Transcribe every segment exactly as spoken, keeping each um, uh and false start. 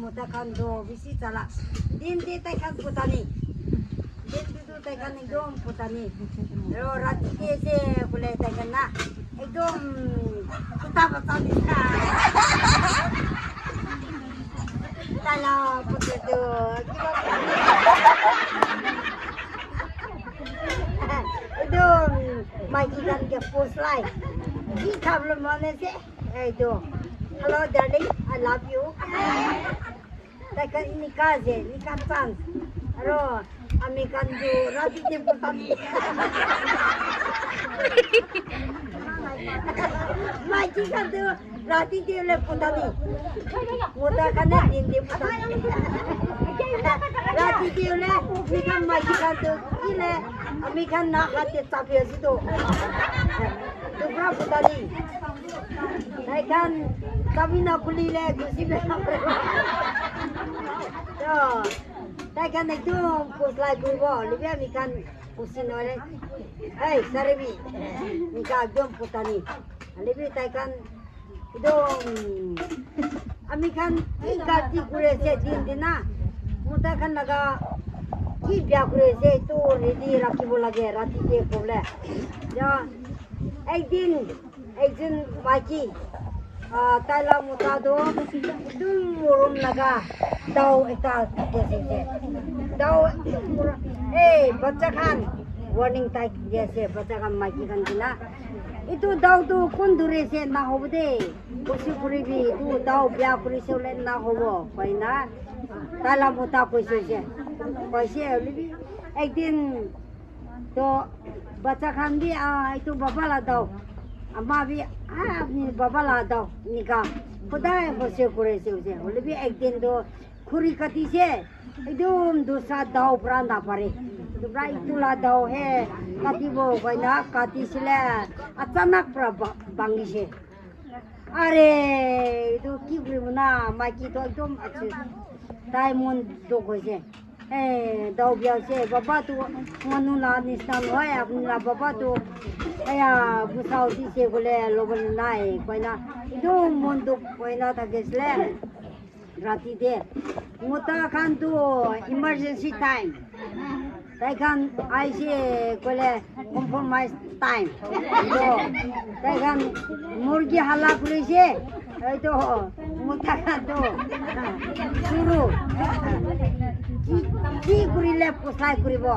Mota khan toh bishi chalak. Din te tai khan putani. Din te toh tai khan ekdom putani. Aro rati te ase koile tai khan na ekdom kuta bata nishina. Tai la putu toh kiba ekdom maiki khan ke post lai. Ki khabole mon ase? Hey, do. Hello, darling. I love you. Taika inika je, nika chance. Aro, ami khan do, rati te putani. Maiki khan do, rati te le putani. Mota khan din te putani. Rati te le, nika maiki khan do, ile, ami khan na hate chapi ase do. Dubra putani. Tai khan kabhi na khulile gusi bhi na pare. To, tai khan ekdom post lai kuribo, hoilebi ami khan gusi nohore. Hey, sarebi. Nika ekdom putani. Hoilebi tai khan ekdom ami khan ki galti kuri ase din din na. Mota khan laga ki bia kuri ase, etu ready rakhibo lage, rati te kobole. Ya, ekdin Ekjon maiki, ah, tai la mota toh etu room laga dao ekta dikhi ase. Dao, hey, bacha khan, warning tai di ase, bacha khan, maiki khan kena. Etu dao tu kun dhuri ase, na hobo de. Koshi kuribi, etu dao bia kuri se hoile na hobo, koi na. Tai la mota koise je. Koise hoile bi, ekdin To bacha khan bi, ah, etu baba la dao. Ama bi, ah, apni baba la dao. Enika. Kudai bose kure ase use. Hoile bi ekdin to khuri kati se. Ekdom dusra dao pra na pare. Etu pra etu la dao he. Katibo koi na kati sile. Achanak pra ba-, bangi se. Are, etu ki kuribo na, maiki to ekdom achu. Tai mon dukh hoise. Eh, dao bia ase, baba tu manu la nisna nohoi, apni la baba tu, aya, gusa uthi se kole lobo nai, koi na. Ekdom mon dukh koi na thaki asile. Rati te mota khan tu emergency time. Tai khan aise koile compromise time. To tai khan murgi hala kurise. Etu mota khan tu suru. Ki, ki kurile posai kuribo.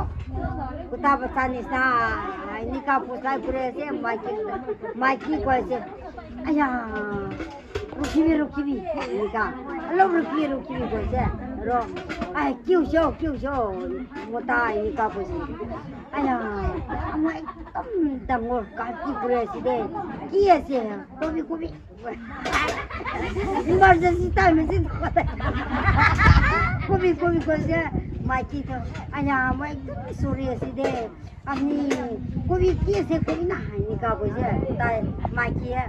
Kuta bacha nisna enika posai kuri ase maiki, maiki koi ase. Aya. Rukibi, rukibi, enika. Alop rukibi, rukibi koise. Aro, ai, kiu sho, kiu sho. Mota enika koise. Aya, ama ekdom dangor kati kuri ase de. Ki ase? Kobi, kobi. Emergency time ase. Kobi, kobi koise. Maiki to. Aya, ama ekdom sori ase de. Apni kobi ki ase kobi na enika koise tai maiki e.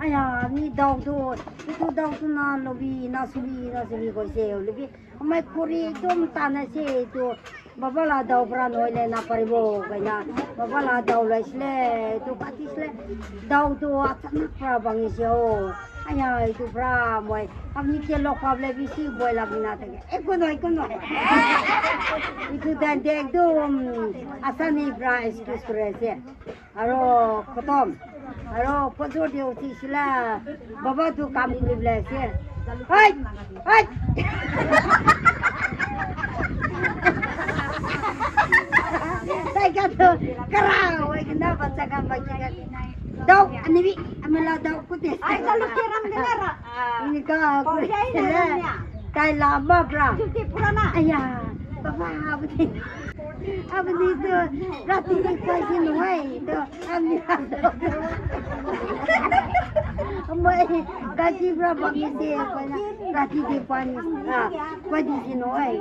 Aya, apni dao tu, etu dao tu na lobi, na subi, na subi koise. Hoilebi amai khuri ekdom tan ase etu. Baba la dao pra nohoile na paribo koina. Baba la dao loisile, etu katisile. Dao tu achanak pra bhangise o. Aya, etu pra moi apni ke log pabole bishi bhoi lagi na thake. Eku nohoi, eku nohoi. Etu time te ekdom asani pra excuse kuri ase. Aro khotom. Aro pojor te uthi sila. Baba tu kam kuri bole ase. Hai! Hai! Tai ka tu kara hoi kena bacha khan baki khan. Dao anibi, amela dao kute. Ai, kalu keram de na ra. Ini ka, kau jai na ra. Tai lama pra. Chuti purana. Aya, baba, abdi. Abdi tu rati ni koi sin huai tu. Abdi. Amai, kati pra bami se, koi na. Rati di pani. Ah, koi di sin huai.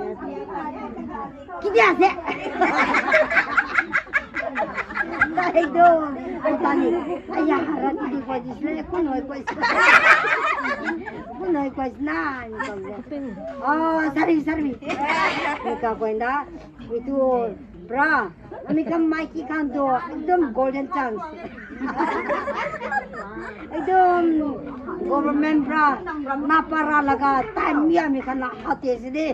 Kiti ase? Tai tu, kotani. Aya, rati di koi disle, kun hoi koise. Kun hoi koise na, enika koi. Oh, sorry, sorry. Enika koi na, itu Ra, ami khan maiki khan toh ekdom golden chance. Ekdom government pra napara laga time bi ami khan la hate ase de.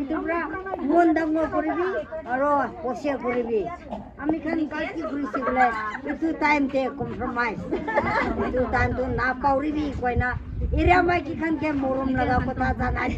Etu pra mon dangor kuribi aro hoshiyar kuribi. Ami khan galti kurise koile etu time te compromise. Etu time tu na pauribi koina area maiki khan ke morom laga kotha janai.